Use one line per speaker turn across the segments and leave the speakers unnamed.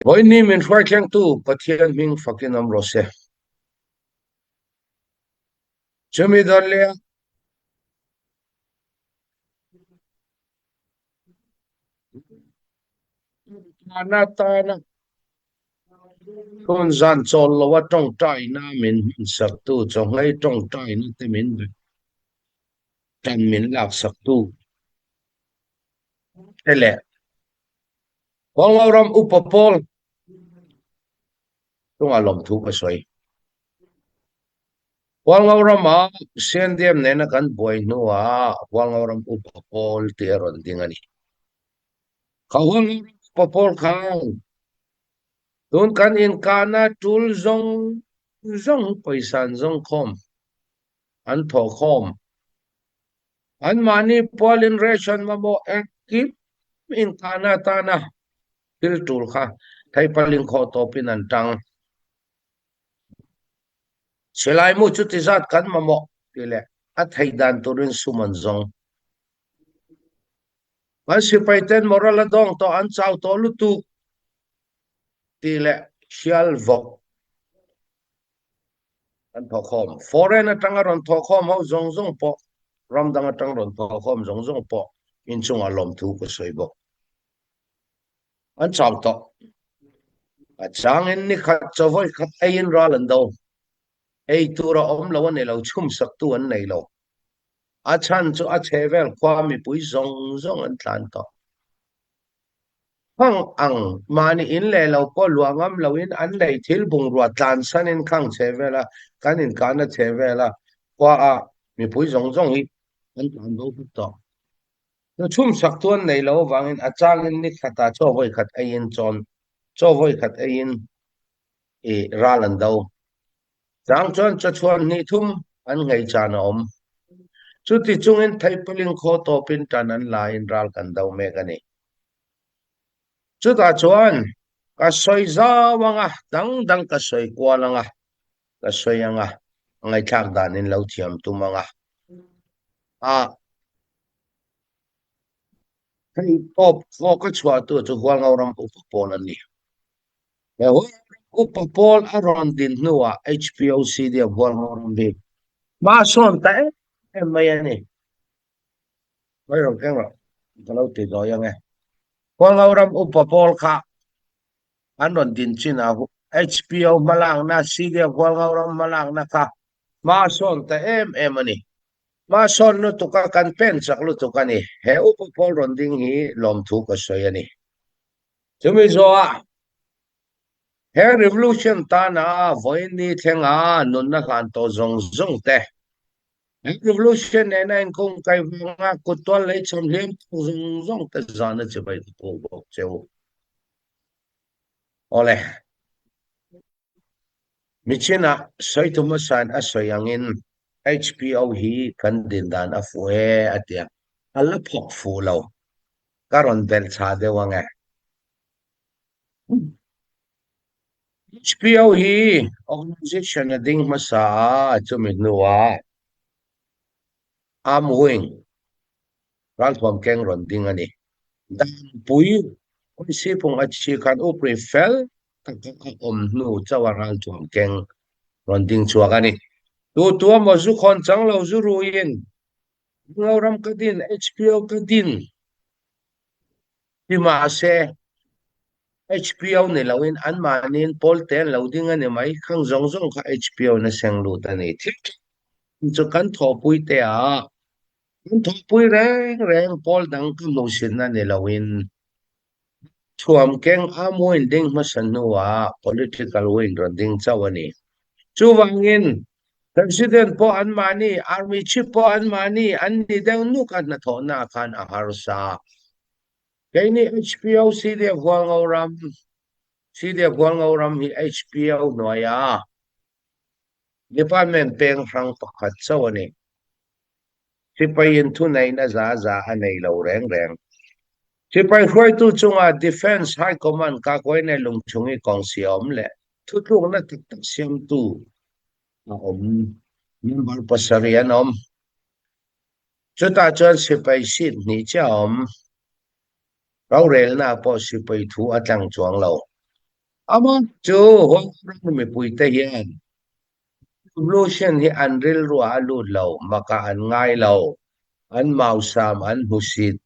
Vawiin ni min hruai thlengtu Pathian hming fakin awm rawh se. Chumi dawn leh a tana chhun zan chawl loa tawngtaina min hmansaktu, chawngei tawngtaina te min tan min laksaktu te leh Huanglo ram upa pawl chungah lawmthu ka sawi. Huanglo rama CNDM nena kan buai hnuah Huanglo ram upa pawl tih a rawn ding a ni. Kha Huanglo ram upa pawl khan tun kan inkahna tul zawng zawng pawisa an zawng khawm, an thawh khawm. Anmahni pualin ration mamawh engkim inkahna atana thil tul kha theipal inkhawh tawpin an tang. Silai mu chuti zat kan mamawh tih leh a theih dan turin sum an zawng. Kan sipai ten moral a dawng tawh an chau tawh lutuk tih leh hrial vawk an thawhkhawm. Foreign atanga rawn thawhkhawm ho zawng zawng pawh, ram dang atang rawn thawhkhawm zawng zawng pawh inchungah lawmthu ka sawi bawk. An chau tawh. A changin ni khat chaw vawi khat eiin ral an do. Ei tur a awm lo a ni lo, chhumsaktu an nei lo. A chhan chu a chhe vel khua mipui zawng zawng an tlan tawh. Khang ang mahni in leh lo pawh luah ngam loin an lei thil bungrua tlansanin khang chhe vela kan inkahna chhe vela khua a mipui zawng zawng hi an tlan bo vek tawh. Chu chhumsak chu an nei lo avangin a changin ni khatah chaw vawi khat eiin chawn chaw vawi khat eiin i ral an do. Chang chuan chawchhuan hnih thum an nghei chan a awm. Chuti chungin theihpalin khaw tawpin tan an lain ral kan do mek a ni. Chutah chuan ka sawi zau ang a, dang dang ka sawi kual ang a, ka sawi ang a, ngaihthlak danin lo thiam tum ang a. A hei tawp fawk a chhuahtu chu Hualngo ram upa pawl a ni. He Hualngo ram upa pawl a rawn din hnuah HPOCD a Hualngo ram hi hma sawn ta em em mai a ni. Mai rawn keng rawh, ka lo ti dawi ang e. Hualngo ram upa pawl kha an rawn din chinah HPO hmalakna, CDF Hualngo ram hmalakna kha hma sawn ta em em a ni. Hma sawn lutuk a kan pen chak lutuk a ni. He upa pawl rawn ding hi lawmthu ka sawi a ni. Chumi zawhah he revolution tana vawiin thlenga nunna hlan tawh zawng zawng te, he revolution nena inkungkai vanga kuttual lei cham hliam tawk zawng zawng te zana chibai ka pawh bawk che u. Awle. Michinah sawitu hmasain a sawi angin HPO hi kan din dan a fuh e a ti a, a la phawk fuh lo. Ka rawn belh chhah deuh ang e. HPO hi organization a ding hmasa a, chumi hnuah Arm Wing ralthuam keng rawn ding a ni. Danpui Kawihsipung a chi khan upri fel taka a awm hnu chauh a ralthuam keng rawn ding chhuak a ni. Tu tu emaw zu khawn chang lo zu ruiin Mizoram ka din, HPO ka din ti mahse HPO ni loin anmahniin pawl te an lo ding a ni mai. Khang zawng zawng kha HPO in a seng lut a ni. Thil chu kan thawhpui te ah Kan thawhpui reng reng pawl dang ka hmuhsitna ni loin thuam keng amuin ding hmasa hnuah political wing rawn ding chauh a ni. Chuvangin President pawh anmahni, Army Chief pawh anmahni an ni deuh nuk a hnathawhna khan a harsa. Keini HPO CDF Hualngo ram, CDF Hualngo ram hi HPO hnuaia department peng hrang pakhat chauh a ni. Sipaiin thuneihna za za a nei lo reng reng. Sipai hruaitu chunga Defence High Command Kakuaine lungchungi kawng si a awm leh thutlukna tak tak siamtu a awm member pasarih an awm. Chutah chuan sipai seat hnih chiah a awm. Rorelna pawh sipai thu a tlang chuang lo. Amah chu Hualngo mipuite hian Revolution hi an rilruah a lut lo, makah an ngai lo, an mausam an hmusit,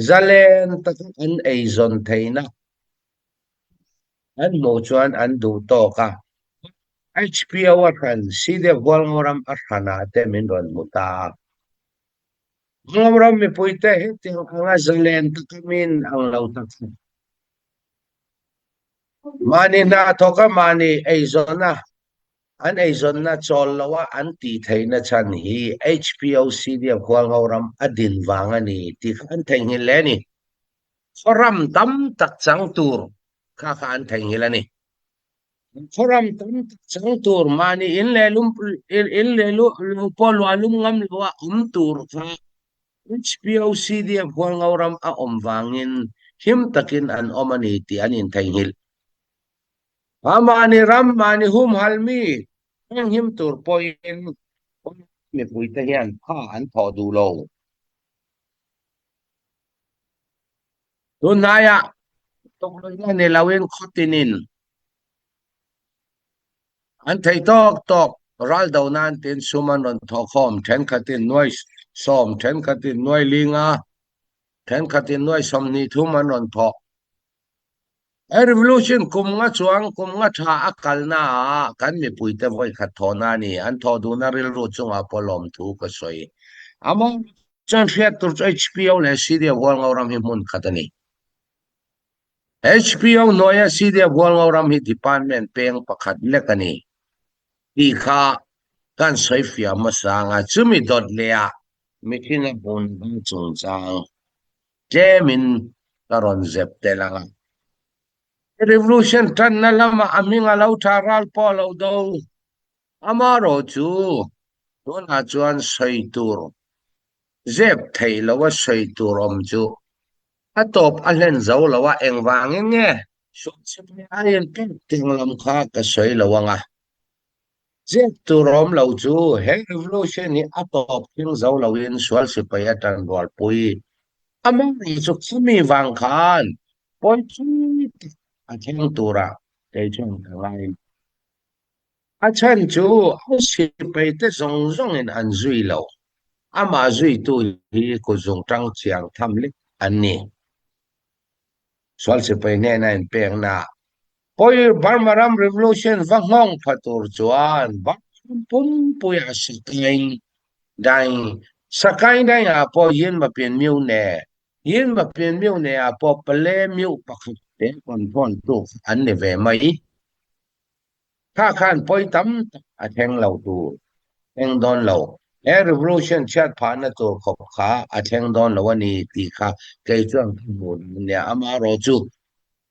zalen taka an eizawn theihna an hmuh chuan an duh tawk a. HPO a hran, CDF Hualngo ram a hranah te min rawn hmu ta a. Hualngo ram mipuite hetiang anga zalen taka min ang lo taka. Mahni hna thawka mahni eizawnna, an eizawnna chawl loa an tih theihna chhan hi HPOCDF Hualngo ram a din vang a ni tih kha an theihnghilh leh a ni. Khaw ram tam tak chang tur kha kha an theihnghilh a ni. Khaw ram tam tak chang tur mahni in leh lum in leh lu lo pawh luah lum ngam loa awm tur kha HPOCDF Hualngo ram a awm vangin him takin an awm a ni tih an intheihnghilh. A mahni ram, mahni humhalh mi enghim tur pawhin mipuite hian tha an thawh duh lo. Tunhnaiah tukluihna ni loin khawtinin An thei tawk tawk ral do nan tin sum an rawn thawh khawm, thenkhatin nuai sawm, thenkhatin nuai linga, thenkhatin nuai 20 thum an rawn thawh. He revolution kum nga chuang kum nga tha a kalna ah kan mipuite vawi khat thawhna a ni. An thawh duhna rilru chungah pawh lawmthu ka sawi. Amah chuan hriat tur chu HPO leh CDF Hualngo ram hi hmun khat a ni. HPO hnuaia CDF Hualngo ram hi department peng pakhat lek a ni tih kha kan sawi fiah hmasa ang a, chumi dawt lehah mihringa bun hmang chungchang tlemin ka rawn zep tel ang a. Revolution tanna lamah a hming a lo tha ral pawh a lo do. Amaherawh chu tunah chuan sawi tur zep theih loa sawi tur awm chu A tawp a hlen zo lo a, engvangin nge? Sualchhipna a inpek tiang lam kha ka sawi lo ang a. Zep tur awm lo chu he revolution hi a tawp thleng zo loin sual sipai a tan rualpui. Amaherawh chu khami vang khan pawi thui tak a thleng turah kei chuan ka ngai. A chhan chu a sipaite zawng zawngin an zui lo. Amah zuitu hi kutzung tang chiang tham lek an ni. Sual sipai hnena inpekna pawi Burma ram revolution va nghawng pha tur chuan Burma ram pumpuia Sakaing Daing Sakaing Daing ah pawh Yinmapin Myone Yinmapin Myone ah pawh Pale Myu pakhat te control tu an ni ve mai. Kha khan pawi tam tak a thleng lo tur, thleng dawn lo. He revolution chhiat phahna tur khawp kha a thleng dawn lo a ni tih kha kei chuan ka hmu dawn nia. Amaherawh chu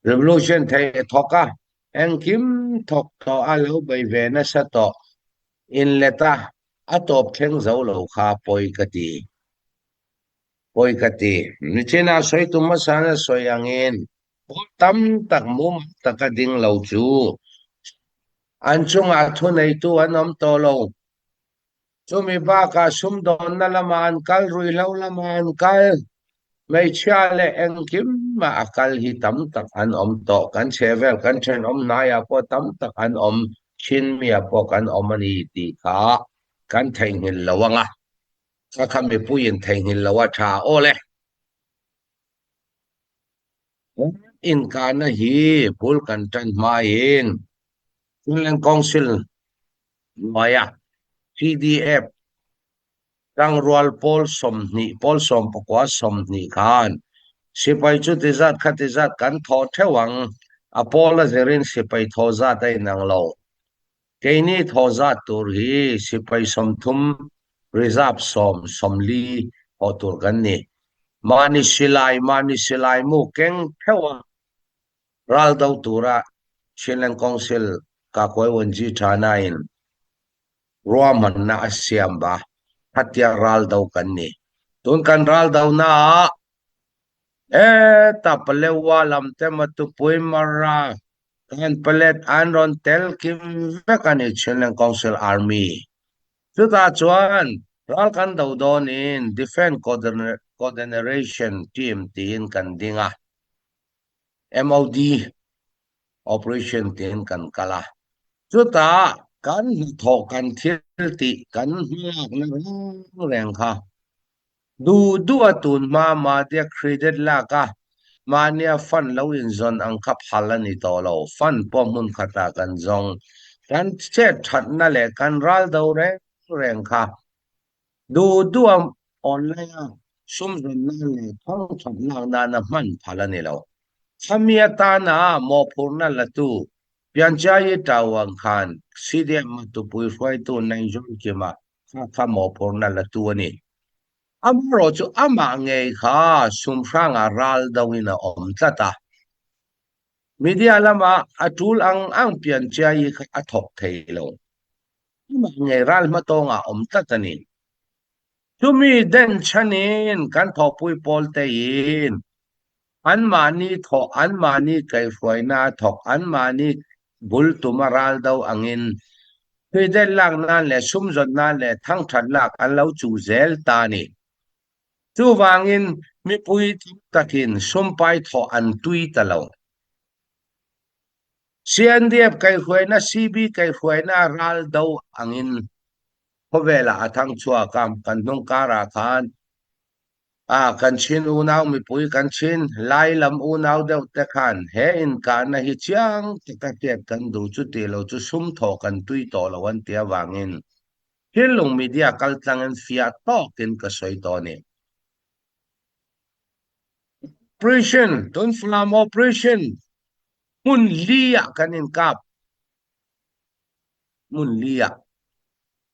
revolution theih a thawk a, engkim thawk tawh a lo bei ve nasa tawh inlet a, a tawp thleng zo lo kha pawi ka ti. Pawi ka ti. Nichina sawi tum hmasa na sawi angin pawl tam tak mumal taka ding lo chu an chungah thuneitu an awm tawh lo. Chumi bakah sumdawnna lamah an kal, ruihhlo lamah an kal, hmeichhia leh engkimah a kal hi tam tak an awm tawh. Kan chhehvel, kan thenawm hnaiah pawh tam tak an awm, Chinmia pawh kan awm a ni tih kha kan theihnghilh lo ang a. Kha kha mipuiin theihnghilh lo a tha aw le. Inkahna hi bul kan tan hmain Finland Council hnuaia CDF tangrual pawl 20 pawl 19 20 khan sipai chu ti zat kha ti zat kan thawh theuh ang a pawl a zirin sipai thawh zat a inang lo. Keini thaw zat tur hi sipai 30, reserve 10, 40 haw tur kan ni. Mahni silai, mahni silai mu keng theuh a ral do tura Chinland Council Kakuai Wanji Thana-in ruahmanna a siam ba, khatia ral do kan ni. Tun kan ral donaah Heta Palewa lam te Matupui Mara kan palet an rawn tel kim vek a ni Chinland Council Army. Chutah chuan ral kan do dawnin Defence Coordination Team tiin kan ding a, MOD. Operation tiin kan kal a. Chutah kan hnathawh kan thil tih kan hmalakna reng reng kha duh duh a tun hma mahnia credit lak a, mahnia fund lo inzawn ang kha phal a ni tawh lo. Fund pawh hmun khatah kan zawng. Kan chet thatna leh kan ral do reng reng kha Duh duh a online a sum zawn nan leh thawng that lak nana hman phal a ni lo. Khami atana mawhphurhna latu Pianchai Tau ang khan CDM a tupui hruaitu Naizawng Kima kha kha mawhphurhna latu a ni. Amaherawh chu amah ngei kha sum hrangah ral doin a awm tlat a. Media lama a tul ang ang Pianchai kha a thawk thei lo. Amah ngei ral hmatawngah awm tlat a ni. Chumi den chhanin kan thawhpui pawl tein anmahni thawh, anmahni kaihhruaina a thawk, anmahni bul tuma ral do angin tuidet lak nan leh sum zawt nan leh thangthat lak an lo chuh zel ta a ni. Chuvangin mipui tam takin sumpai thawh an tui ta lo. CNDF kaihhruaina CB kaihhruaina ral do angin khawvelah a thang chhuak a, kan hnung karah khan a kan Chin unau mipui kan Chin lai lam unau deuh te khan he inkahna hi chiang taka hriat kan duh chu tih lo chu sum thawh kan tui tawh lo an ti avangin Thinlung media kaltlangin fiah tawkin ka sawi tawh a ni. Operation, tun Falam Operation hmun li ah kan inkap. Hmun li ah.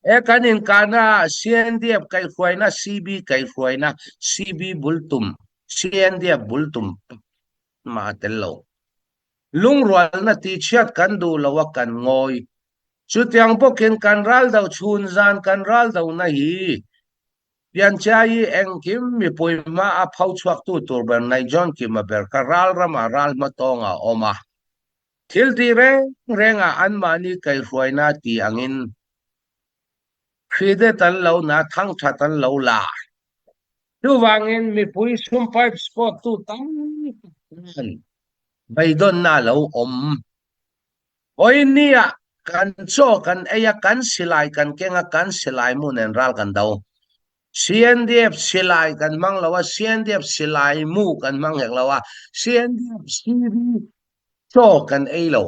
He kan inkahna ah CNDF kaihhruaina, CB kaihhruaina, CB bultum, CNDF bultum mah a tel lo. Lungrualna tihchhiat kan duh lo a kan ngawi. Chutiang bawkin kan ral do chhun zan kan ral dona hi Pianchai engkim mipui hma a pho chhuaktu tur ber Naijon Kima ber kha ral ramah ral hma tawngah a awm a. Thil tih reng rengah anmahni kaihhruaina ti angin hridet an lo na, thangthat an lo la. Chuvangin mipui sum pipe sport tu tam tak khan beidawnna a lo awm. Vawinia kan chaw kan ei a, kan silai kan keng a, kan silai mu nen ral kan do. CNDF silai kan hmang lo a, CNDF silai mu kan hmang hek lo a, CNDF CV chaw kan ei lo.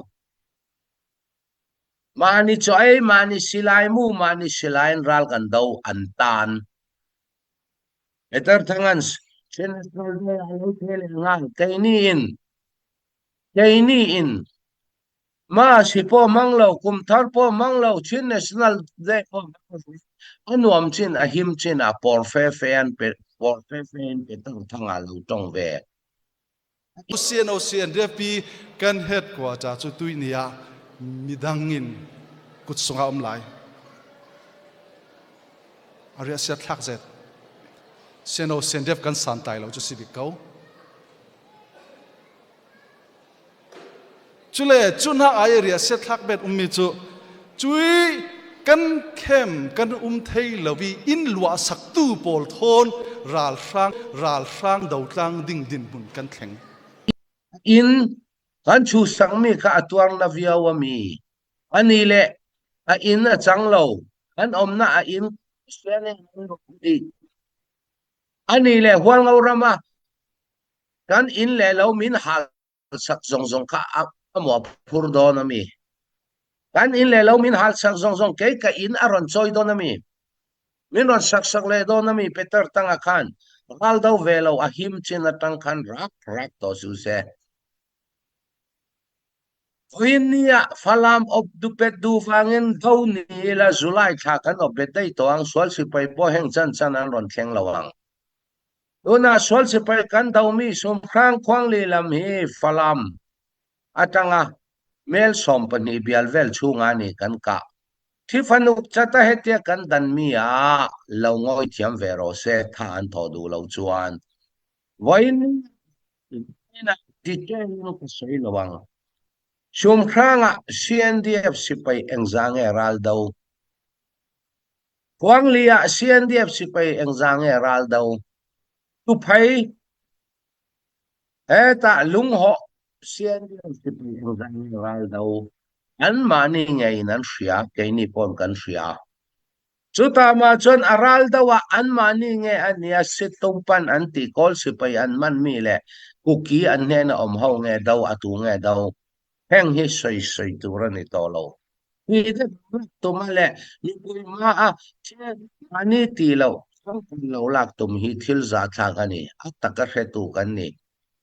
Mahni chaw ei, mahni silai mu, mahni silaiin ral kan do an tan. Peter Thangan Chin National Day a lo thei leh nghal keini in Keini in Mas hi pawh hmang lo, kum thar pawh hmang lo, Chin National Day pawh hmang lo, a nuam chin, a him chin ah pawr fe fe an pe, pawr fe fe in Peter Thanga lo tawng ve.
CNOCNDFP kan headquarter cu tuini ah midang in kut sungah um lai. A riah siat thlak zet. CNOCNDF kan santlai lo cu si bik ko. Cule cu hna ai ria siathlak bet ummi cu cui kan khem kan um thei lo i inn luah saktu pawl thawn ralhrang ralhrang dotlang ding dinhmun kan thleng.
Inn kan chuhsakmi kha a tuar na viau a mi. Ani le a inn a cang lo. Kan umnak a inn dih. Ani le Hualngo ram ah Kan inn le lo min hal sak zong zong kha a muah phur dawn a mi. Kan inn le lo min hal sak zong zong kei ka inn a ron cawi dawn a mi. Min ron sak sak le dawn a mi Peter tang ah khan ral do ve lo a him chin atang khan rak rak to su se. Vawiin ni ah Falam op dupet du vangin do ni ila July thla kan op bet dei to ang sual sipai pawh heng chan chan an ron thleng lo ang. Tunah sual sipai kan domi Sumhrang khuang lehlam hi Falam atanga mel 12 bial vel chhungah a ni kan kah. Thi fanuk chata hetia kan danmi ah lo ngawi thiam ve rawh se tha an thawh duh lo chuan. Vawiin ah detail in ka sawi lo ang. Sumhrangah CNDF sipai engzah nge ral do? Khuangli ah CNDF sipai engzah nge ral do? Tuphei hetah lunghawh. CNDF sipai engzah nge ral do anmahni ngeiin an hria, keini paw'n kan hria. Chutah mah chuan a ral do ah anmahni nge a nia Sittopan an tih Kawl sipai an man mi leh Kuki an hnena awm ho nge do a tu nge do heng hi sawi sawi tur a ni tawh lo. Hi te lak tum a leh mipui hma a thil mahni tih loh changkan lo lak tum hi thil zahthlak a ni, a taka hretu kan ni.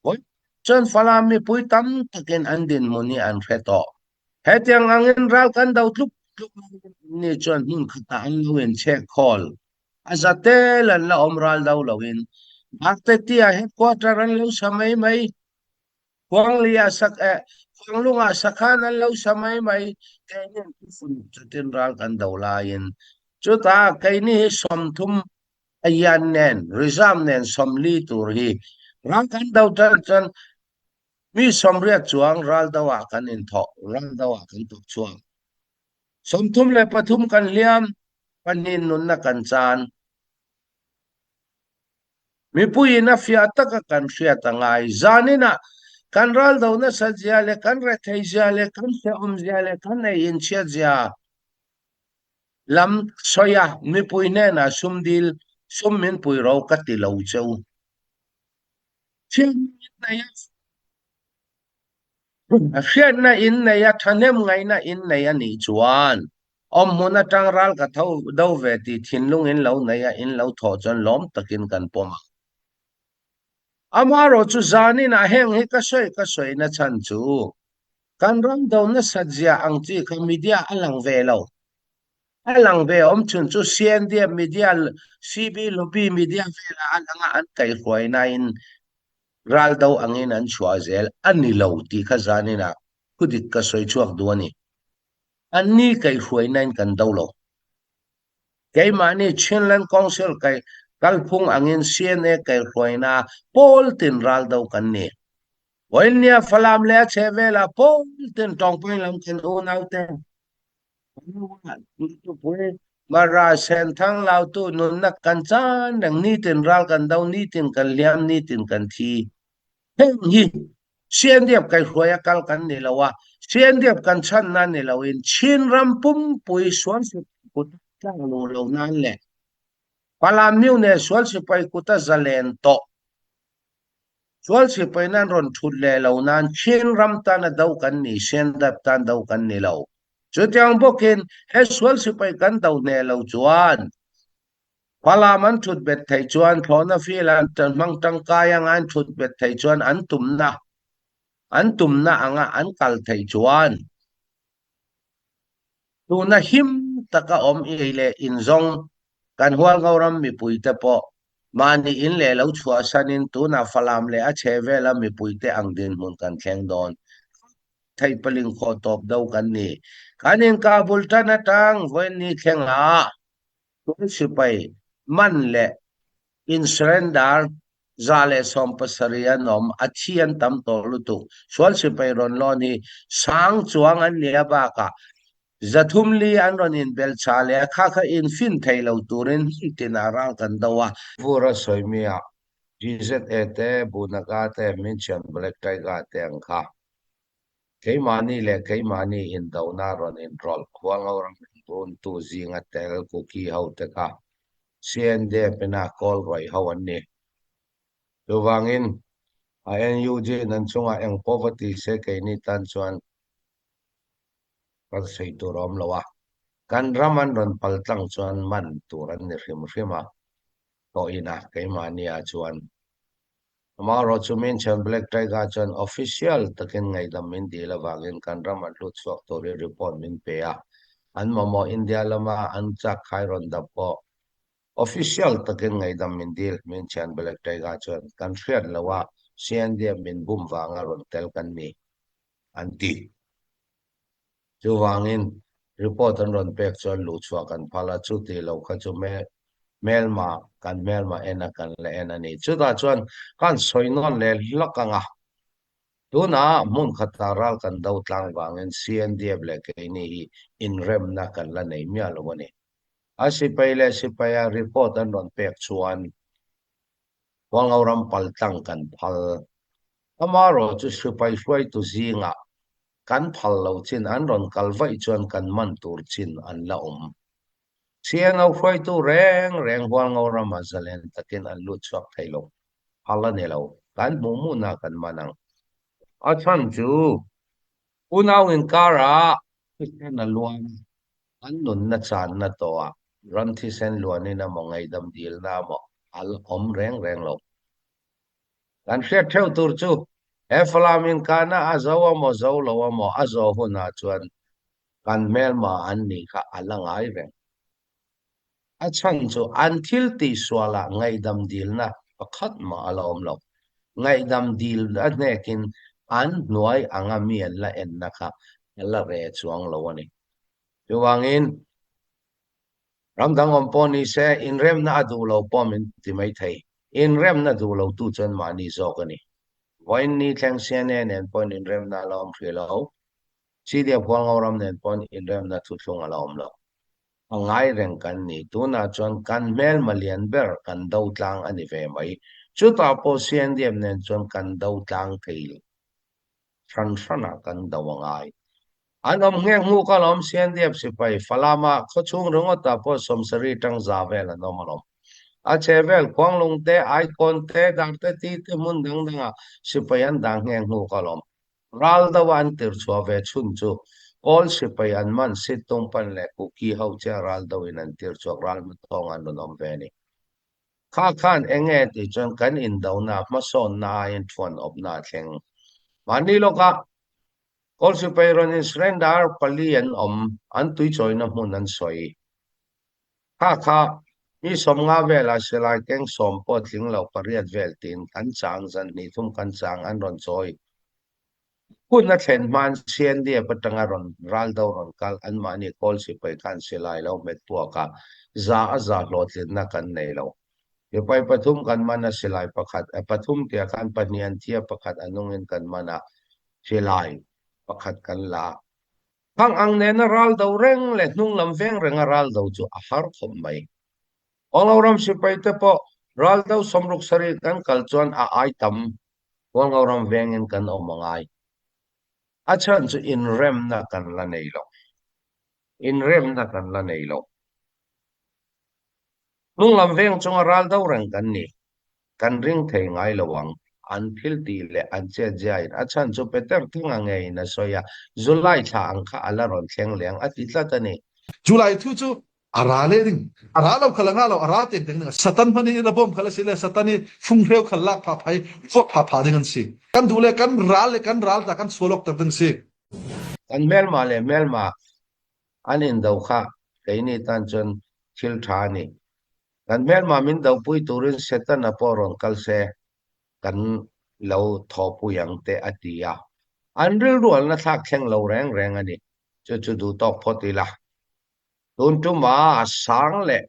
Vawi chuan Falam mipui tam takin an dinhmun hi an hre tawh. Hetiang angin ral kan do tluk tluk laiin anni chuan hmun khatah an lo inchhek khawl. A za tel an la awm ral do loin Bhartetia headquarter an lo sa mai mai. Khuangli-ah sak eh, Khuanglungah sakhan an lo sa mai mai. Keini an thufun chutin ral kan do laiin chutah keini hi 30 a hian nen reserve nen 40 tur hi ral kan do tan chuan Mi 80 chuang ral do ah kan inthawh, ral do ah kan tuk chhuak. 33 kan hliam, pahnih nunna kan chan. Mipuiin a fiah taka kan hriat a ngai. Zanin ah kan ral do nasat zia leh kan rethei zia leh kan hrehawm zia leh kan ei inchhiat zia lam sawi a mipui hnenah sum dil, sum min pui ro ka ti lo che u. Hriatna in nei a, thahnem ngaihna in nei a nih chuan awmhmun atang ral ka tho do ve tih thinlung in lo nei a, in lo thawh chuan lawm takin kan pawm ang. Amaherawh chu zanin ah heng hi ka sawi ka sawi na chhan chu kan ram do nasat zia ang chi kha media a lang ve lo. A lang ve awm chhun chu CNDF media, CB lobby media velah a langa an kaihhruainain ral do angin an chhuah zel a ni lo tih kha zaninah thudik ka sawi chhuak duh a ni. Anni kaihhruainain kan do lo. Keimahni Chinland Council kai kalphung angin CNA kaihhruaina pawl tin ral do kan ni. Vawiinnia Falam leh a chhehvelah pawl tin tawngpui lam kan unaute Mara Senthang Lautu nunna kan chan reng nitin ral kan do nitin kan hliam nitin kan thi. Heng hi CNDF kaihhruai a kal kan ni lo a, CNDF kan chhanna ni loin Chin ram pumpui sual sipai kut a tlak luh lo nan leh Falam Mune sual sipai kut a zalen tawh. Sual sipai nan rawn thut leh lo nan Chin ram tana do kan ni, CNDF tan do kan ni lo. Chutiang bawkin he sual sipai kan do hneh lo chuan Falam an thut bet theih chuan thlawhna fil an hmang tangkai anga an thut bet theih chuan an tumna an tumna anga an kal theih chuan Tuna him taka awm ei leh inzawng kan Hualngoram mipuite pawh mahni in leh lo chhuahsanin tunah Falam leh a chhehvela mipuite ang dinhmun kan thleng dawn. Theih paling khawh tawp do kan ni. Kan inkah bul tan atang vawiin thlengah tun sipai man leh In surrender 117 an awm, a thi an tam tawh lutuk. Sual sipai rawn lawn hi sang chuang an nia bakah 304 an rawn inbel chah leh a, kha kha in fin thei lo turin hmun tinah ral kan do a. Vur a sawi mi a, GZA te, Bunaga te, Minchian Black Tiger te ang kha. Keimahni leh keimahni indona rawn inrawlh Hualngo ram runtu zinga tel Kuki ho te kha CNDF ina kawl rawih ho an ni. Chuvangin a NUG nan chungah eng pawh va ti se keini tan chuan kan sawi tur a awm lo a, kan ram an rawn pal tlang chuan man tur an ni hrim hrim a, tawh ina keimahni ah chuan Amaherawh chu Minchhan Black Tiger chuan official takin ngaihdam min dil avangin kan ram an hlut chhuak turin report min pe a, an mamawh India lama an chak khai rawn dap pawh official takin ngaihdam min dil Minchhan Black Tiger chuan kan hriat loh a CNDF min bum vanga rawn tel kan ni an ti. Chuvangin, report an rawn pek chuan luhchhuah kan phal a, chuti lo kha chu hmelma, kan hmelma en a kan la en a ni. Chutah chuan kan sawi nawn leh hlak ang a, tunah hmun khatah ral kan do tlang vangin CNDF leh keini hi inremna kan la nei miah lo a ni. A sipai leh sipaia report an rawn pek chuan Hualngo ram paltlang kan phal. Amaherawh chu sipai hruaitu zingah kan phal lo chin an rawn kal vaih chuan kan man tur chin an la awm. CNO hruaitu reng reng Hualngo ramah zalen takin an lut chhuak thei lo. Phal a ni lo. Kan hmuh hmuhna kan man ang. A chhan chu unau inkarah thisen a luan a, an nunna channa tawhah ram thisen luanin emaw ngaihdam dilna emaw a la awm reng reng lo. Kan hriat theuh tur chu he Falam inkahna a zo emaw zo lo emaw a zawh hunah chuan kan hmelma an nih kha a la ngai reng. A chhan chu an thil tihsualah ngaihdam dilna pakhat mah a la awm lo. Ngaihdam dil a hnekin an hnuai anga mi an la enna kha a la re chuang lo a ni. Chuvangin ram dang awm pawh ni se inremna a duh lo pawh min ti mai thei. Inremna duh lo tu chuan mahni zawk a ni. Vawiin ni thleng CNA nen pawhin inremna a la awm hrih lo. CDF Hualngo ram nen pawn inremna thuthlung a la awm lo. A ngai reng kan ni. Tunah chuan kan hmelma lian ber kan do tlang a ni ve mai. Chutah pawh CNDF nen chuan kan do tlang thei lo. Hran hranah kan do a ngai. An awm nghek hmuh ka lawm CNDF sipai Falama khawchhung ringawtah pawh sawmsarih tang za vel an awm alawm. A chhe vel Khuanglung te, Aikawn te, Darte ti te hmun dang dangah sipai an dah nghek hmuh ka lawm. Ral deuha an tirchhuah ve chhun chu Kawl sipai an man Sittung pan leh Kuki ho chiah ral deuhin an tirchhuak ral hmatawng an rawn awm ve a ni. Kha khan eng nge tih chuan kan indona hmasawnna aiin thuan awpna a thleng. Mahni lawkah Kawl sipai rawn in surrender pali an awm, an tuichawina hmun an sawi. Kha kha mi 50 velah silai keng sawm pawh tling lo pariat vel tiin kan chang zan hnih thum kan chang an rawn chawi. Hun a thlen hmain CNDF atanga rawn ral do rawn kal anmahni kawl sipai khan silai lo hmet puak a, za a za hlawhtlinna kan nei lo. Mipai pathum kan man a silai pakhat pathum tia khan pahnih an thi a pakhat a nungin kan man a silai pakhat kan la. Thang ang nena ral do reng leh hnung lam veng renga ral do chu a har khawp mai. Hualngo ram sipai te pawh ral do 67 kan kal chuan a ai tam Hualngo ram vengin kan awm a ngai. A chhan chu inremna kan la nei lo. Inremna kan la nei lo. Hnung lam veng chunga ral do reng kan ni. Kan ring thei ngai lo ang. An thil tih leh an chet ziain a chhan chu Peter Thanga ngeiin a sawi a, July thla ang kha a la rawn thleng leng a ti tlat a ni.
July thu chu a ra leh ding. A ra lo khal a ngah lo, a ra teng teng ding. Satan hman in a bawm khal a si le Satan i funghreu khal lak pha phai, vuak pha pha ding an si. Kan duh le kan ral le kan ral ta kan sual awk tak ding si.
Kan hmelma leh hmelma an indo kha keini tan chuan thil tha a ni. Kan hmelma min dopui turin Setana pawh rawn kal se kan lo thawhpui ang te a ti a. An rilrualna thlak thleng lo reng reng a ni. Chu chu duh tawk phawt ila. Tun tuma a sang leh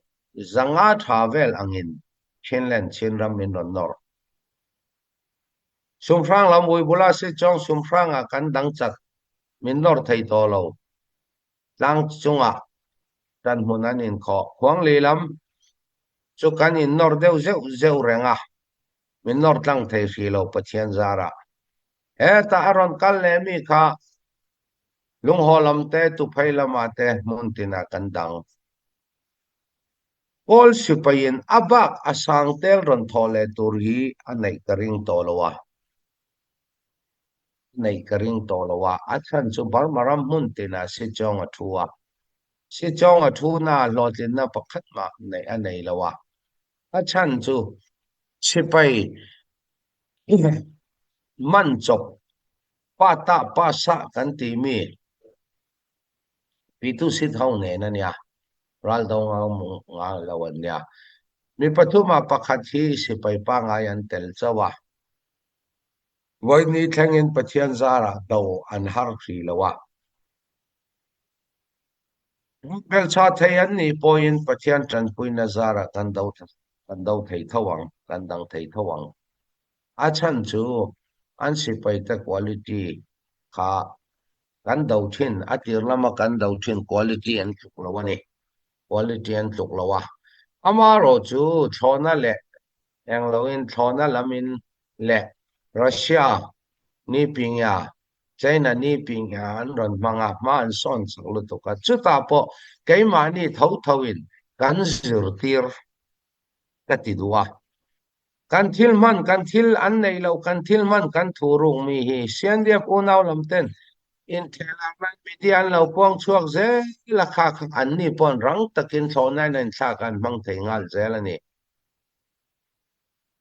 zanga tha vel angin Chinland Chinram min rawn nawr. Sumhrang lam ui bula si chuang Sumhrangah kan dang chat min nawr thei tawh lo. Tlang chungah tan hmun an inkhawh. Khuangli lam chu kan innawr deuh zeuh zeuh reng a, min nawr tlang thei hrih lo Pathian zarah. Hetah a rawn kal leh mi kha lunghaw lam te, tuphei lamah te hmun tinah kan dang. Kawl sipaiin a bak a sang tel rawn thawh leh tur hi a neih ka ring tawh lo a. Neih ka ring tawh lo a, a chhan chu Burma ram hmun tinah Sichawng a thu a. Sichawng a thu na hlawhtlinna pakhat mah neih a nei lo a, a chhan chu sipai man chawp pa tah pa sah kan tih mi Pitu sit ho nen a nia, ral do ngau ngai lo an nia. Mi pathuma pakhat hi sipai pangai an tel chauh a. Vawiin thlengin Pathian zarah do an har hrih lo a. Hmelchha thei an nih pawhin Pathian tanpuina zarah kan do kan do thei tho ang, kan dang thei tho ang. A chhan chu an sipaite quality kha kan do thin, a tir lama kan do thin quality an tluk lo a ni. Quality an tluk lo a. Amaherawhchu thlawhna leh engloin thlawhna lamin leh Russia. Nipingya, China Nipingya an rawn hmang a, hma an sawn chak lutuk a. Chutah pawh keimahni tho thoin kan zirtir ka ti duh a. Kan thil hman, kan thil an neih loh, kan thil hman kan thu ruk mi hi Siandiap unau lam ten inthehlarna media an lo puang chhuak zel a, kha kha anni paw'n rang takin thlawhnain a inthlak a an hmang thei nghal zel a ni.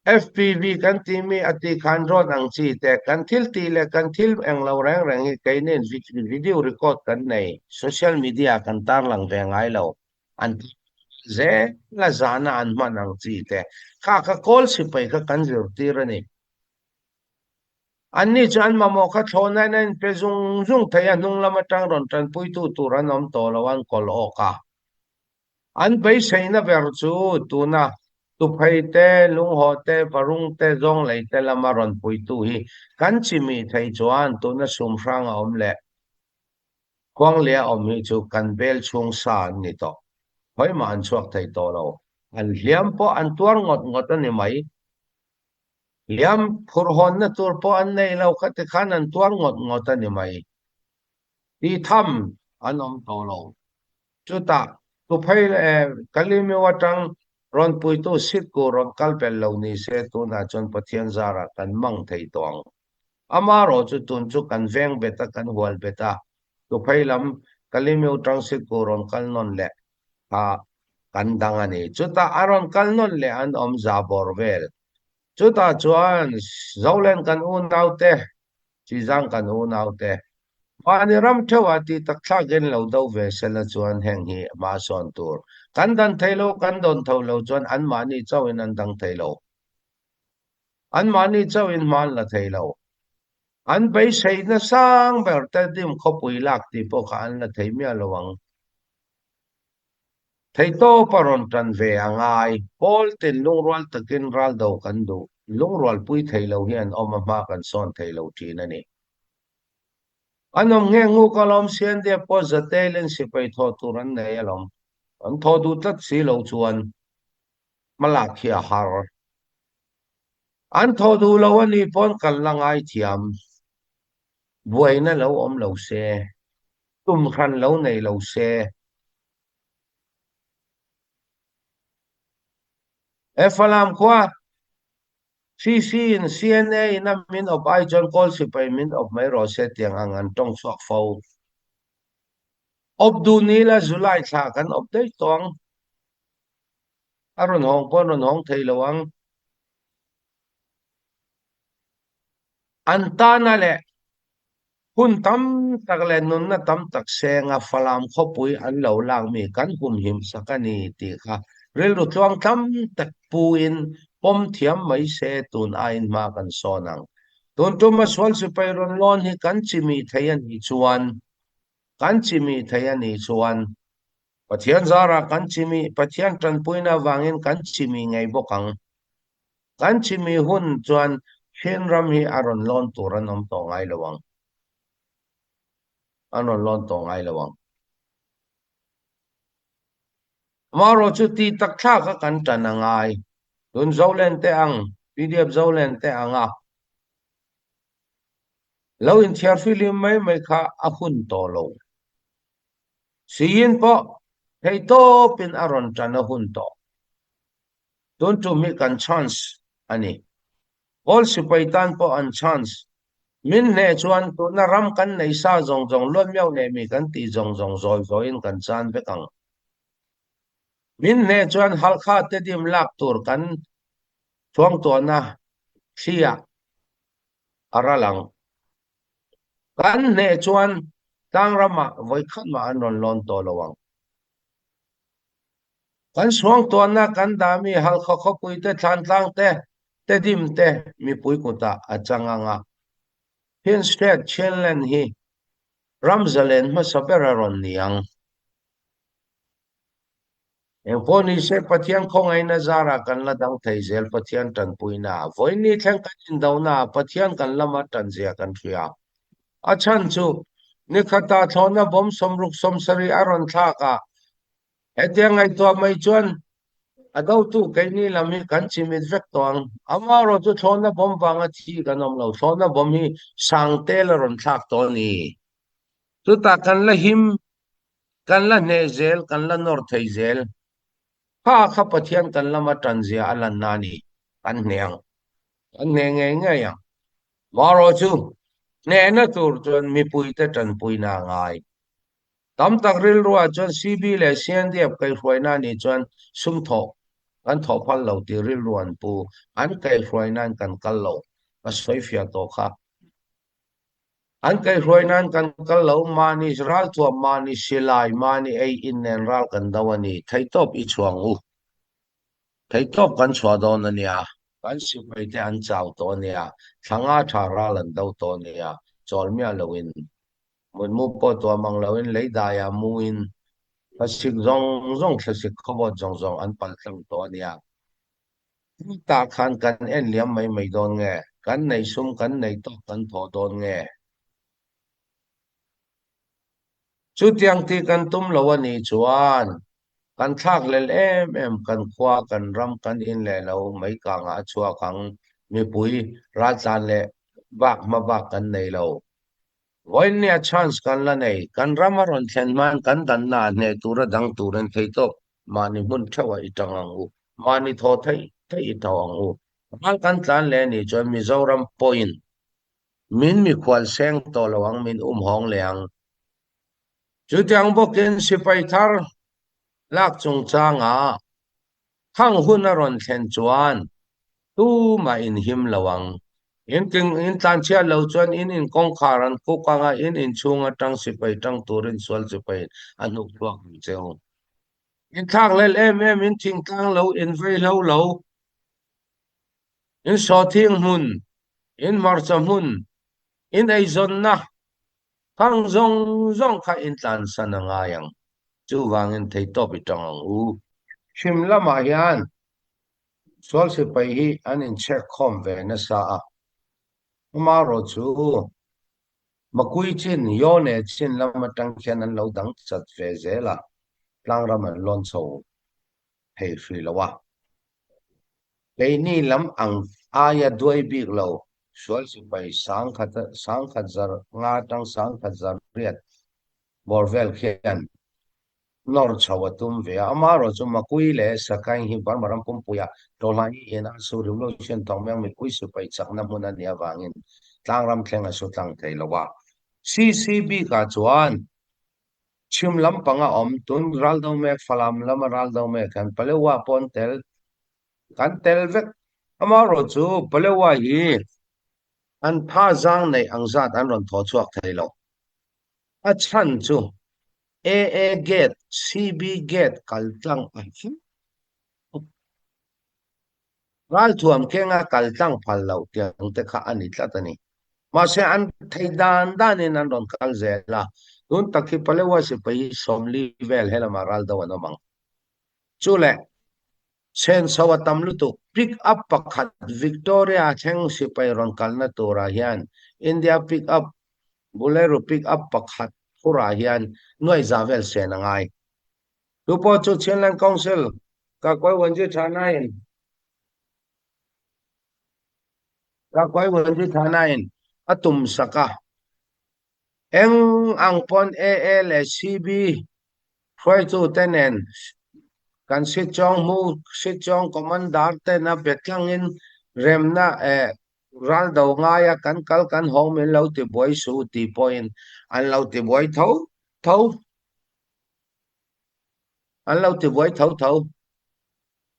FPV kan tih mi a tih khan rawn ang chi te, kan thil tih leh kan thil eng lo reng reng hi keinin video record kan nei, social media kan tarlang ve ngai lo, an zel a zana an hman ang chi te kha kha kawl sipai kha kan zirtir a ni. Anni chu an mamawh kha thlawhnain a inpe zung zung thei a, hnung lam atang rawn tanpuitu tur an awm tawh lo an kawl awk a. An beiseina ber chu tuna Tuphei te, Lunghaw te, Varung te, Zawnglei te lama rawn puitu hi kan chimih theih chuan tuna sumhrang a awm leh Khuanglia awm hi chu kan bel chhung sa an ni tawh. Khawimah an chhuak thei tawh lo. An hliam pawh an tuar ngawt ngawt a ni mai. Hliam phurhawnna tur pawh an nei lo kha tikhan an tuar ngawt ngawt a ni mai. Tih tham an awm tawh lo. Chutah Tuphei leh Kalimiu atang rawn puitu Sikku rawn kal belh lo ni se tunah chuan Pathian zarah kan mang thei tawh ang. Amarawh chu tun chu kan veng bet a, kan hual bet a, Tuphei lam Kalimiu tang Sikku rawn kal nawn leh kha kan dang a ni. Chutah a rawn kal nawn leh an awm za bawr vel. Chutah chuan Zolen kan unaute Chizang kan unaute, mahni ram theuhah tih tak thlakin lo do ve sela chuan heng hi hma sawn tur. Kan dan thei lo, kan dawn tho lo chuan anmahni chauhin an dang thei lo. Anmahni chauhin hma an la thei lo. An beiseina sang ber te dim khawpui lak tih pawh kha an la thei miah lo ang. Theihtawp a rawn tan ve a ngai. Pawl tin lungrual takin ral do kan duh. Lungrual pui thei lo hian awm a hma kan sawn thei lo thin a ni. An awm nghe nguk alawm CNDF pawh zatelin sipai thawh tur an nei alawm. An thawh duh tlat si lo chuan hmalak hi a har. An thawh duh lo a nih pawn kan la ngaithiam. Buaina lo awm lo se. Tum hran lo nei lo se. He Falam khua CC in CNA in a min awp ai chuan Kawl sipai min awp mai rawh se tiang ang an tawng chhuak fo. Awp duh ni la July thla kan awp daih tawh ang. A rawn hawng pawh an rawn hawng thei lo ang. An tana leh hun tam tak leh nunna tam tak senga Falam khawpui an lo lak mi kan humhim sak a ni tih kha rilru tluang tam tak puin pawm thiam mai se tun aiin hma kan sawn ang. Tun tuma sual sipai rawn lawn hi kan chimih thei a nih chuan kan chimih thei a nih chuan Pathian zarah kan chimih Pathian tanpuina avangin kan chimih ngei bawk ang. Kan chimih hun chuan Chin ram hi a rawn lawn tur an awm tawh ngai lo ang. An rawn lawn tawh ngai lo ang. Amaherawh chu tih tak thlak a kan tan a ngai. Tun Zolen te ang, pdf Zolen te ang a lo inthiar fihlim mai mai kha a hun tawh lo. Siin pawh theihtawpin a rawn tan a hun tawh. Tun tum hi kan chance a ni. Kawl sipai tan pawh an chance. Min hneh chuan tuna ram kan nei sa zawng zawng luat miau nei mi kan tih zawng zawng zawi zawiin kan chan vek ang. Min hneh chuan Halkha te dim lak tur kan thuangtuahna thliah a ral ang. Kan hneh chuan tlangram ah vawikhat mah an rawn lawn tawh lo ang. Kan suangtuahna kan dah mi Halkha khawpui te Thlantlang te Tedim te mipui kutah a chang ang a. Chin State Chinland hi ram zalen hmasa ber a rawn ni ang. Engpawh ni se Pathian khawngaihna zarah kan la dang thei zel Pathian tanpuina ah vawiin ni thleng kan indohna ah Pathian kan lama tanzia kan hria. A chhan chu nikhatah thlawhna bawm 67 a rawn thlak a, hetiang ngaihtuah mai chuan. A dotu keini lam hi kan chimit vek tawh ang. Amaherawh chu thlawhna bomb vanga thi kan awm lo. Thlawhna bomb hi Sangtel a rawn thlak tawh a ni. Chutah kan la him, kan la hneh zel, kan la nawr thei zel. Kha kha Pathian kan lama tan zia a lanna a ni. Kan hneh ang. Kan hneh ngei ngei ang. Amaherawh chu hnehna tur chuan mipuite tanpuina a ngai. Tam tak rilruah chuan CB leh CNDF kaihhruaina nih chuan sum thawh kan thawh phal lo tih rilru an pu. An kaihhruainain kan kal lo. Ka sawi fiah tawh kha. An kaihhruainain kan kal lo, mahni ralthuam, mahni silai, mahni ei in nen ral kan do a ni. Theihtawp i chhuang u. Theihtawp kan chhuah dawn a nia. Kan sipai te an chau tawh a nia. Thla nga tha ral an do tawh a nia. Chawl miah loin Mutmu pawh tuah mang loin lei daiah muin thlasik zawng zawng thlasik khawvawt zawng zawng an palh tlang tawh a nia. Tah khan kan en liam mai mai dawn nge? Kan neih sum kan neih tawk kan thawh dawn nge? Chutiang tih kan tum lo a nih chuan kan thlakhlelh em em kan khua, kan ram, kan in leh lo mai kangah a chhuak ang. Mipui raltlan leh bak hma bak kan nei lo. Vawinia chance kan la nei. Kan ram a rawn thlen hmain kan danna ah hneh tura dang turin theihtawp mahni hmun theuhah i tang ang u. Mahni thaw theih theih i tho ang u. Ral kan tlan leh anih chuan Mizoram pawhin min mikhual seng tawh lo ang, min umhawng leh ang. Chutiang bawkin sipai thar lak chungchangah Khang hun a rawn thlen chuan tumah in him lo ang. In ting in tlanchhiat lo chuan in in kawngkhar an kuk ang a, in inchhung atang sipai tang turin sual sipai in a hnuk chhuak ang che u. In thlakhlelh em em, in thingtlang lo, in vaihlo lo, in sawhthing hmun, in hmarcha hmun, in eizawnna Khang zawng zawng kha in tlansan a ngai ang. Chuvangin theihtawp i tang ang u. Chhim lamah hian sual sipai hi an inchhek khawm ve nasa a. Amaherawh chu Makui chin, Yone chin lam atang khian an lo dang chat ve zel a, tlangram an lawn chho thei hrih lo a. Keini lam ang aia duai bik lo, sual sipai sangkhat zar nga atang sangkhat zar riat bawr vel khian nawr chho a tum ve a. Amaherawh chu Makui leh Sakaing hi Burma ram pumpuia Tawhlai in a su revolution tawng meng mipui sipai chakna hmun a nih avangin tlangram thleng a su tlang thei lo a. CC bikah chuan Chhim lampang a awm, tun ral do mek, Falam lama ral do mek hian Palewa pawh an tel, kan tel vek. Amaherawh chu Palewa hi an tha zang neih ang zat an rawn thaw chhuak thei lo. A chhan chu AA gate, CB gate kal tlang a him. Ralthuam kenga kal tlang phal loh tiang te kha a ni tlat a ni. Mahse an thei dan danin an rawn kal zel a, tun tak hi Palewa sipai hi 40 vel helamah ral do an awm ang. Chu leh chhenchho a tam lutuk. Pick up pakhat Victoria thleng sipai rawn kalna turah hian India pick up Bolero pick up pakhat phurah hian nuai za vel sen a ngai. Chu pawh chu Chinland Council ka kawi Wanji Thanain ka kawi Wanji Thanain a tum sak a. Eng ang pawn AA leh CB hruaitute nen kan Sitchawng hmu Sitchawng Commander ten a be tlangin remna eh ral do ngaia kan kal kan hawng min lo ti buai suh tih pawhin an lo ti buai tho tho. An lo ti buai tho tho.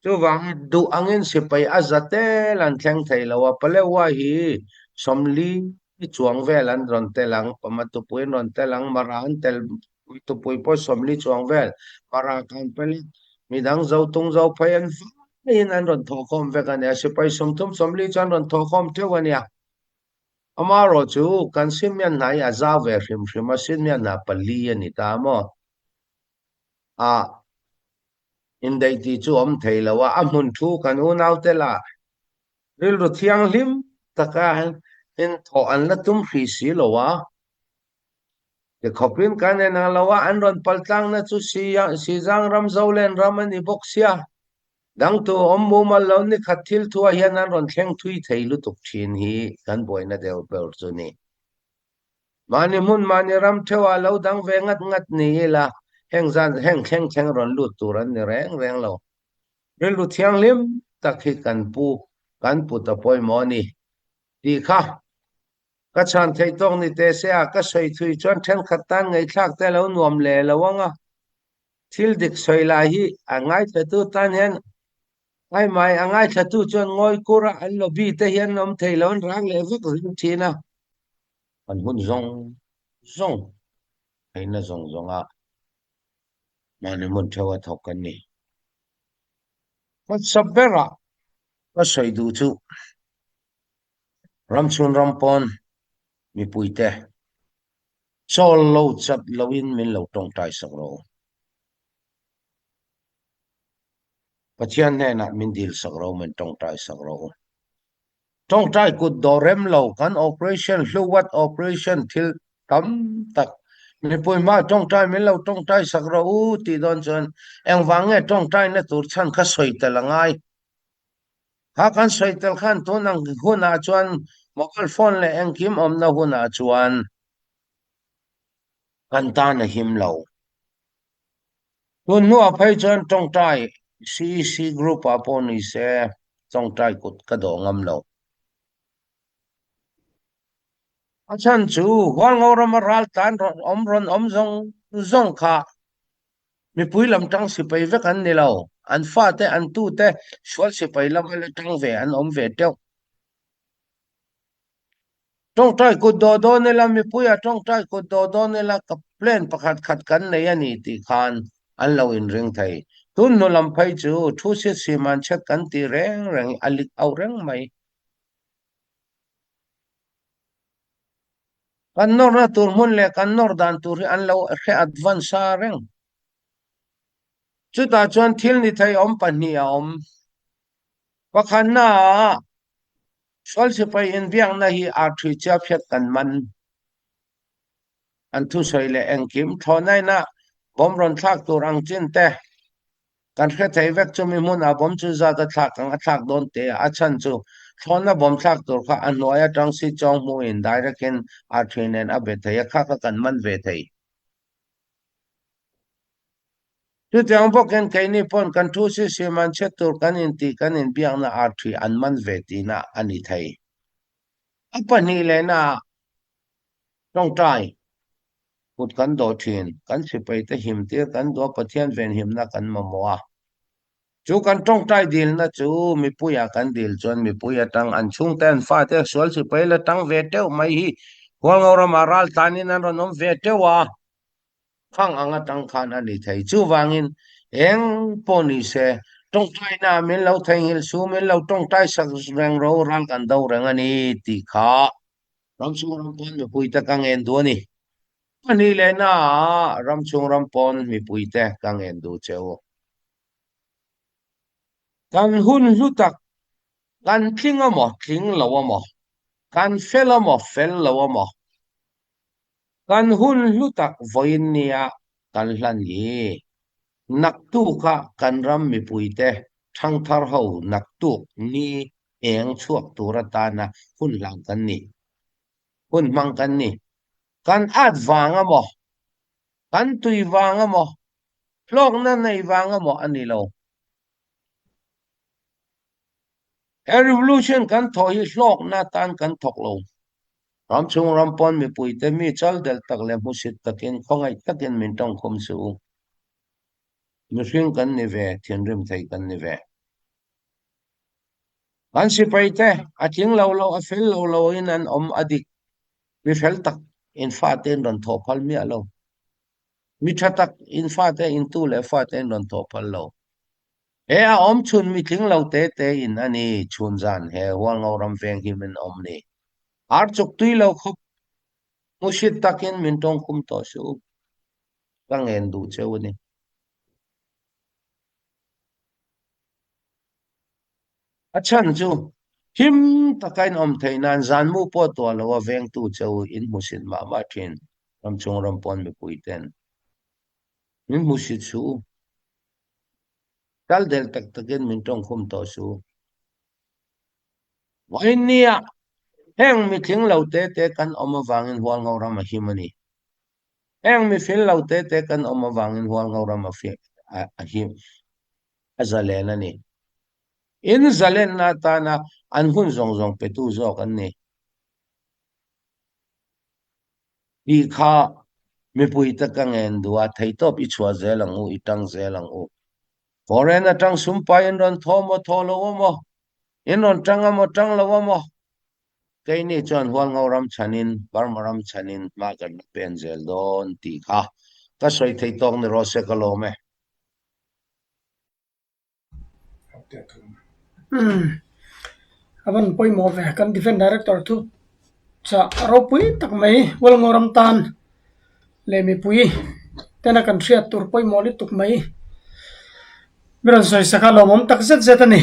Chuvangin duh angin sipai a za tel an thleng thei lo a, Palewa hi 40 chuang vel an rawn tel ang, Pamatupui an rawn tel ang, Mara an tel tupui pawh 40 chuang vel, Mara kan pel in midang Zotung Zophei an vaiin an rawn thawhkhawm vek a nia, sipai 30 40 chu an rawn thawhkhawm theuh a nia. Amaherawh chu kan Simeon hna hi a zau ve hrim hrim a, Simeon hna pali a ni ta maw? A indaih tih chu awm thei lo a, a hmun thu kan unaute lah rilru thianghlim taka inthawh an la tum hrih si lo a. Tikhawpin kan en ang lo a, an rawn paltlangna chu Sizang ram, Zolen ram a ni bawk sia. Dangtu awm mumal lo ni khat thil thuah hian an rawn thleng thui thei lutuk thin hi kan buaina deuh ber chu ni. Mahni hmun mahni ram theuhah lo dang ve ngat ngat ni ila heng zan heng thleng thleng rawn lut tur an ni reng reng lo. Rilru thianghlim tak hi kan pu kan put a pawimawh a ni tih kha ka chhan theih tawk ni teh se a, ka sawi thui chuan thenkhat tan ngaihthlak te a lo nuam leh lo ang a. Thil dik sawi lai hi a ngaithlatu tan hian ai mai a ngaithlatu chuan ngawi kur a, an lobby te hian an awm thei lo, an rang leh vek zel thin a. An hun zawng zawng theihna zawng zawnga mahni hmun theuh a thawk kan ni. Hmasa berah ka sawi duh chu ramchhun ram pawn mipuite Chawl lo chat loin min lo tawngtai sak rawh u. Pathian hnenah min dil sak rawh u, min tawngtai sak rawh u. Tawngtai kut dawh rem lo kan operation hluwat operation thil tam tak mipui hma tawngtai min lo tawngtai sak rawh u tih dawn chuan engvang nge tawngtaina tur chhan kha sawi tel a ngai. Kha kan sawi tel khan tun ang hunah chuan mobile phone leh engkim awmna hunah chuan kan tan a him lo. Tun hnuah phei chuan tawngtai CEC group ah pawh ni se tawngtai kut ka dawh ngam lo. A chhan chu Hualngo rama ral tlan rawn awm rawn awm zawng zawng kha Mipui lam tang sipai vek an ni lo, an fate, an tute sual sipai lama la tang ve an awm ve teuh. Tawngtai kut dawh dawn ila, mipuia tawngtai kut dawh dawn ila ka plan pakhat khat kan nei a ni tih khan an lo inring thei. Tun hnu lam phei chu thu sit sim an chhet kan tih reng reng a lik auh reng mai. Kan nawrna tur hmun leh kan nawr dan tur hi an lo hre advance a reng. Chutah chuan thil ni thei awm pahnih a awm. Pakhatna ah sual sipai inbiakna hi arṭhi chia phiat kan man. An thusawi leh engkim thlawhnaina bomb rawn thlak tur ang chin te Kan hre thei vek chumi hmunah bomb chu zat a thlak ang a thlak dawn teh a, a chhan chu thlawhna bomb thlak tur kha a hnuai atang si chawng hmuhin direct in arṭhi nen a be thei a, kha kha kan man ve thei. Chutiang bawkin keini pawn kan thu si sim an chhe tur kan intih kan inbiakna arṭhi an man ve tihna a ni thei. A pahnih lehna ah tawngtai kut kan dawh thin, kan sipaite him tir kan duh a, Pathian venhimna kan mamawh a. Chu kan tawngtai dilna chu mipuiah kan dil chuan mipui atang an chhungte an fate sual sipai la tang ve teuh mai hi Hualngo ramah ral tlanin an rawn awm ve teuh a, khang ang atang khan a ni thei. Chuvangin eng pawh ni se tawngtaina min lo theihnghilh su, min lo tawngtai sak reng ro ral kan do reng a ni tih kha Ramchhung ram pawn mipuite ka ngen duh a ni. Pahnih leh naah ramchhung ram pawn mipuite ka ngen duh che u. Kan hun hlu tak, kan tling a maw, tling lo a maw, kan fel a maw, fel lo a maw, kan hun hlu tak vawiin nia kan hlan hi naktuka kan ram mipuite thangthar ho naktuk ni eng chhuak tur atana hun hlang kan ni, hun hmang kan ni. Kan at vang a maw? Kan tui vang a maw? Hlawkna nei vang a maw a ni lo. He revolution kan thawh hi hlawkna atan kan thawk lo. Ram chhung ram pawn mipuite mi chal delh tak leh hmusit takin khawngaih takin min tawngkhum suh u. Mihring kan ni ve, thinrim thei kan ni ve. Kan sipai te a tling lo lo, a fel lo lo in an awm a dik. Mi fel tak in fate in rawn thawh phal miah lo. Mi tha tak in fate in tu leh fate in rawn thawh phal lo. He a awm chhun mi tling lo te te in a ni chhun zan he Hualngo ram veng hi min awm ni. Ar chuk tui lo khawp hmuhsit takin min tawngkhum tawh suh u. Ka ngen duh cheu a ni. A chhan chu him taka in awm theih nan zan mu pawh tuah lo a vengtu che u in hmusit mah mah thin ram chung ram pawn mipui ten min hmusit suh u. Kal del tak takin min tawngkhum tawh su. Vawinia heng mitling lo te te kan awm avangin Hualngo ram a him a ni. Heng mifil lo te te kan awm avangin Hualngo ram a him a zalen a ni. In zalenna atana an hun zawng zawng petu zawk an ni. Tih kha mipui te ka ngen duh a, theihtawp i chhuah zel ang u, i tang zel ang u. Foreign atang sumpai in rawn thaw maw thaw lo a maw? In rawn tang a maw tang lo a maw? Keini chuan Hualngo ram chhanin, Burma ram chhanin hma kan la pen zel dawn tih kha ka sawi thei tawk ni rawh se ka lawm e.
A van pawimawh ve kan Defence Director thu chah ropui tak mai Hualngo ram tan leh mipui tena kan hriat tur pawimawh lutuk mai mi rawn sawi sak a lawmawm tak zet zet a ni.